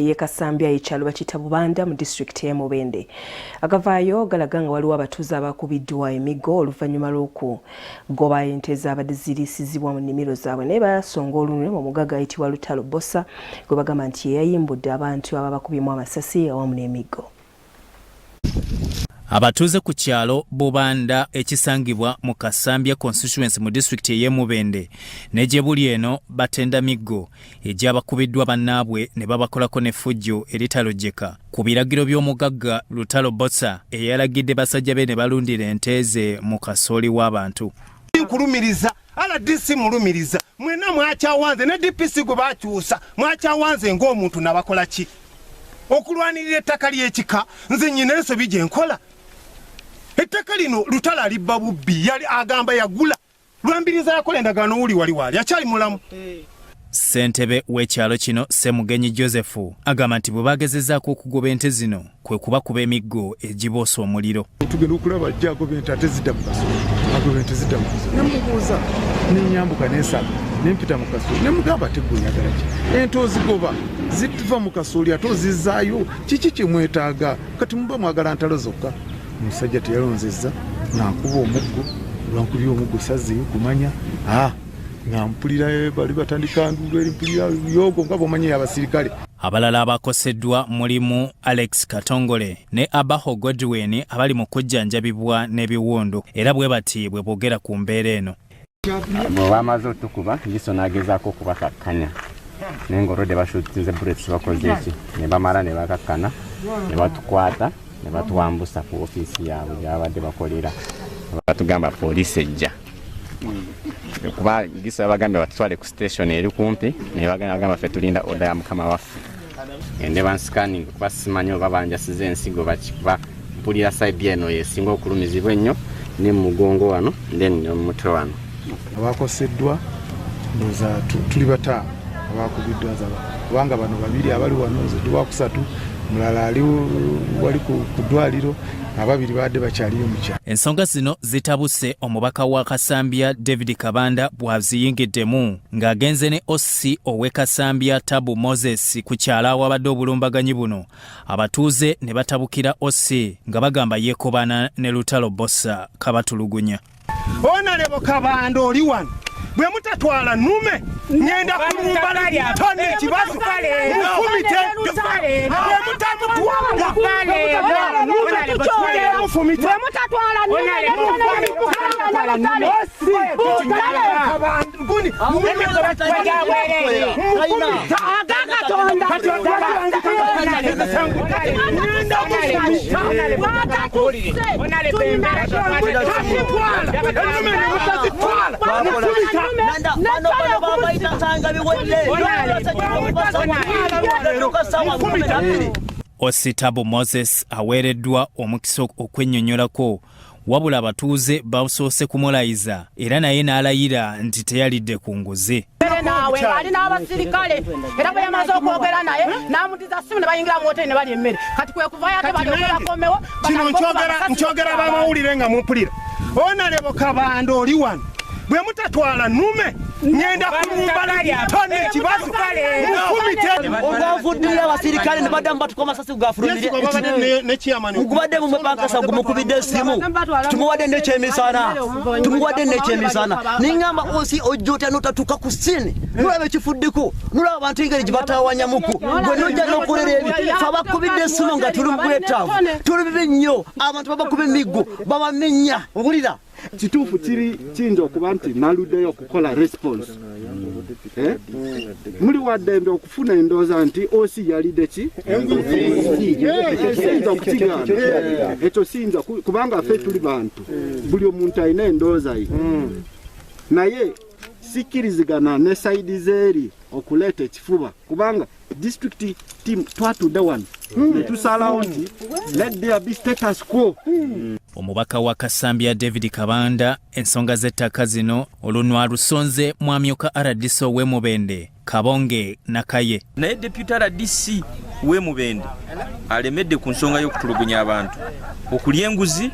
Ye Kasambya ekyalo bakiyita Bubanda mu disitulikiti y'e Mubende. Agavaayo galaga nga waliwo abatuuze abakubiddwa emiggo oluvannyuma lw'okugoba ente ezaabadde ziriisizibwa mu nnimiro zaabwe naye basonga olunwe mu mugagga ayitibwa Lutalo Bbosa gwe bagamba nti ye yayimbudde abantu ababakubyemu amasasi awamu n'emiggo. Abatuuze ku kyalo Bubanda ekisangibwa mu Kasambya constituency mu disitulikiti ey'e Mubende ne gye buli eno batenda miggo egyabakubiddwa bannaabwe ne babakolako n'effujjo eritalojjeka ku biragiro by'omugagga Lutalo Botsa eyalagidde basajja be ne balundira ente ze mu kasooli w'abantu. Nkulumiriza RDC mulumiriza mwena mwakyawanze ne DPC gwe bakyusa mwakyawanze ng'omuntu nabakola ki okulwanirira ettaka ly'ekika nze nyina ensobi gye nkola ettaka lino Lutalo alibba bubbi yali agamba yagula Lwambiriza yakola endagaano wuli wali waali akyali mulamu. Ssentebe w'ekyalo kino Ssemugenyi Joseph agamba nti bwe bagezezaako okugoba ente zino kwe kubakuba emiggo egiboosa omuliro. Tugenda okulaba ajja agoba ente ate zidda mu kasolo, agoba ente zidda mu kasolo. Ne mubuuza ne nyambuka ne nsaba ne mpita mu kasolo ne mugamba ate gwe oyagala ki? Ente ozigoba zituva mu kasooli ate ozizzaayo kiki kye mwetaaga? Kati muba mwagala ntalo zokka. Omusajja teyalonzezza ng'ankuba omuggo, lwankubye omuggo sazzeeyo kumanya ah, nga mpulira eh, bali batandika nduulu eri mpulira yogo nga bwomanyi abasirikale. Abalala abakoseddwa mulimu Alex Katongole ne Abaho Godwin abali mu kujjanjabibwa n'ebiwundu era bwe bati bwe boogera ku mbeera eno. Bwe bamaze otukuba Giso n'agezaako okubakakkanya naye ng'olwedde bashutinze bullets bakoze eki ne bamala ne bakakkana ne batukwata ne batwambusa ku ofiisi yaabwe gye babadde bakolera batugamba poliisi ejja kuba Giso yabagambye batutwale ku station eri kumpi naye bagamba ffe tulinda oda ya mukama waffe ende bansikaninga kuba simanyi oba banjasiza ensigo bakikuba mpulira side eno yesinga okulumizibwa ennyo ne mumugongo wano then nomumutwe wano. Abakoseddwa ndowooza tuli bataano abakubiddwa kubanga bano babiri abali wano nze ndi wakusatu mulala ali wali ku ddwaliro ababiri babadde bakyaliyo mu kyalo. Ensonga zino zitabuse omubaka wa Kasambya David Kabanda bw'aziyingiddemu ng'agenze ne OC ow'e Kasambya Tabu Moses ku kyalo awabadde obulumbaganyi buno abatuuze ne batabukira OC nga bagamba yeekobaana ne Lutalo Bbosa kabatulugunya. Onalebo Kabanda oli wano bwe mutatwala nume ngenda kulumba tone ekibazo mufumite bwe mutamutwala mufumite Ositabu Moses aweereddwa omukisa okwennyonnyolako wabula abatuuze basoose kumulayiza era naye n'alayira nti teyalidde ku nguzi. Naawe ali n'abasirikale era bwe yamaze okwogera naye n'amudiza simu ne bayingira mu woteri ne balya emmere kati kwe kuvayo ate balyoke bakomewo. Kino nkyogera bamawulire nga mumpulira. Onalebo Kabanda oli wano bwe mutatwala nume ngenda kulumba tone ekibazo mufumite. Ogwavuddeyo abasirikale ne baddamu batuka amasasi gafulumire gubadde mumwepankasa gumukubidde essimu tumuwadde nekyemisana tumuwadde nekyemisana ningamba osi ojja otya notatuuka ku sini nolaba ekifuddeko nolaba abantu engeri gye batawanyamuku gwe nojja nokolera ebi fe abakubidde essimu nga tuli mubwetaavu tuli bibi nnyo abantu babakuba emiggo babamenya owulira. Kituufu kiri kiyinza okuba nti naluddeyo okukola response, eh? Muli waddembe okufuna endowooza nti OC yalidde ki, ekyo siyinza okukigaana, ekyo siyinza kubanga ffe tuli bantu, buli omuntu alina endowooza ye, naye sikkirizigana ne side zeeri okuleeta ekifuba kubanga district team twatudde wano ne tusalawo nti let there be status quo. Omubaka wa Kasambya David Kabanda ensonga z'ettaka zino olunwa lusonze mwamyuka RDC ow'e Mubende Kabonge Nakaye. Naye deputy RDC w'e Mubende alemedde ku nsonga y'okutulugunya abantu, okulya enguzi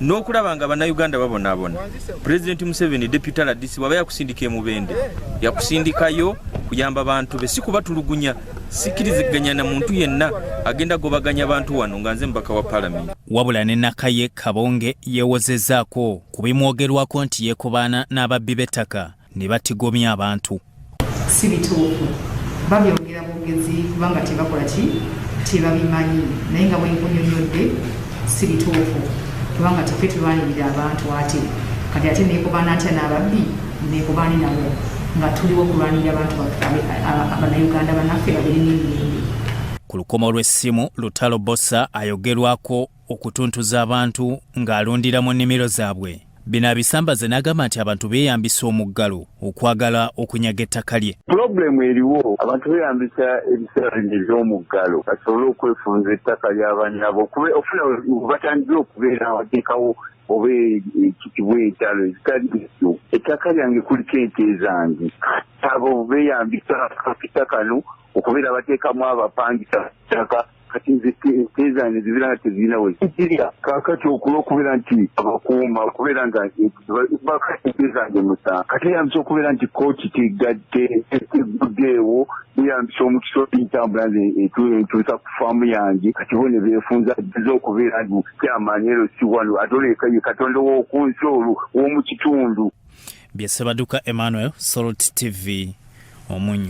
n'okulaba nga bannayuganda babonaabona. Pulezidenti Museveni, deputy RDC bw'aba yakusindika e Mubende, yakusindikayo kuyamba bantu be, si kubatulugunya. Sikkiriziganya na muntu yenna agenda gobaganya bantu wano nga nze mubaka wa palamenti. Wabula ne Nakaye Kabonge yeewozezzaako ku bimwogerwako nti yeekobaana n'ababbi b'ettaka ne batigomya abantu. Si bituufu, babyogera bwogezi kubanga tebakola ki, tebabimanyi, naye nga bwenkunyonyodde si bituufu kubanga tefe tulwanirira abantu, ate kati ate nekobaana atya n'ababbi, nekobaani nabo nga tuliwo okulwanirira abantu baffe, Abannayuganda bannaffe babiri n'emirembe. Ku lukomo lw'essimu, Lutalo Bossa ayogerwako okutuntuza abantu ng'alundira mu nnimiro zaabwe. Bino abisambaze n'agamba nti abantu beeyambisa omuggalo okwagala okunyaga ettaka lye. Pulobulemu eriwo, abantu beeyambisa ebiseera bino eby'omuggalo basobole okwefunza ettaka lya bannaabwe. Ofuna batandise okubeera abateekawo oba ekitibwa entalo ezitali ezo. Ettaka lyange kuliko ente zange, abo beeyambisa akakisa kano okubeera bateekamu abapangisa ttaka. Kati nze ente zange zibeera nga tezirina we zirya. Kaakati okula okubeera nti abakuuma okubeera nga bakati ente zange musanvu, kati eyambisa okubeera nti kkooti teggadde tegguddeewo, beyambisa omukisa entambula nze entuusa ku faamu yange. Kati bo ne beefunza ddiza okubeera nti kyamaanyi ero si wano, ate oleka ye Katonda ow'oku nsi olwo w'omu kitundu. Bye Ssebaduka Emmanuel, Salt TV, Omunyu.